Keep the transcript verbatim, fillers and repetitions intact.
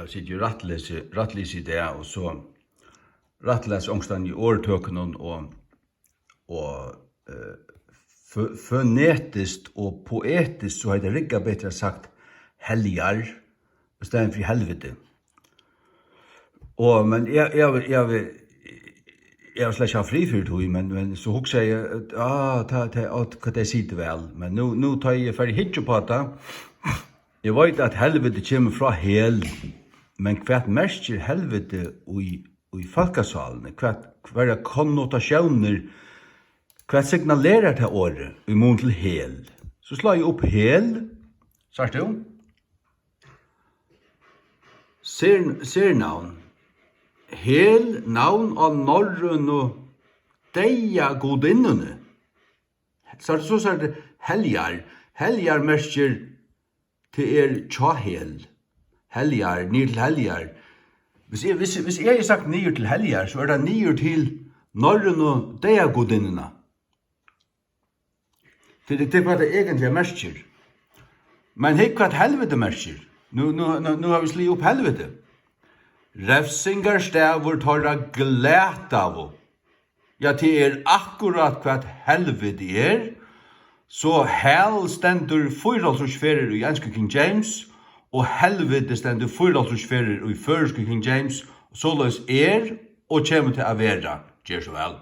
eg siti í rættlesi, rættlesi í dag, og so rættlæs onkustaðni í orðtøkunum og, og, eh, fø-, fonetiskt og poetiskt, so hevði tað riggað betri at sagt heljar í staðin fyri helviti. Og, men eg, eg, eg, eg, eg havi slett ikki havt frið fyri tí, men, men so hugsaði eg, ah, ta, ta, á, hvat tey sita væl. Men nú, nú tá eg fari at hyggja upp á tað, eg veit, at helviti kemur frá hel, men hvat merkir helviti í, í fólkasálini? Hvat, hvørjar konnotatiónir, hvat signalerar tað orðið í mun til hel? So slái eg upp hel, sært tú? Ser-, sernavn. Hel, navn á norrønu deyðagudinnuni. Sært, so sært, heljar. Heljar merkir, tað er hjá hel. Heljar, niður til heljar. Hvis eg, hvis, hvis eg hevði sagt niður til heljar, so er tað niður til norrønu deyðagudinnuna. Tað, tað er hvat tað eigentliga merkir. Men hygg, hvat helviti merkir. Nú, nú, nú, nú hava vit sligið upp helviti. Revsingarstaður teirra glataðu. Ja, tað er akkurát, hvat helviti er. So hell stendur fýraoghálvtrýss ferðir í ensku King James, og helviti stendur fýraoghálvtrýss ferðir í føroysku King James. Soleiðis er og kemur tað at vera. Ger so væl.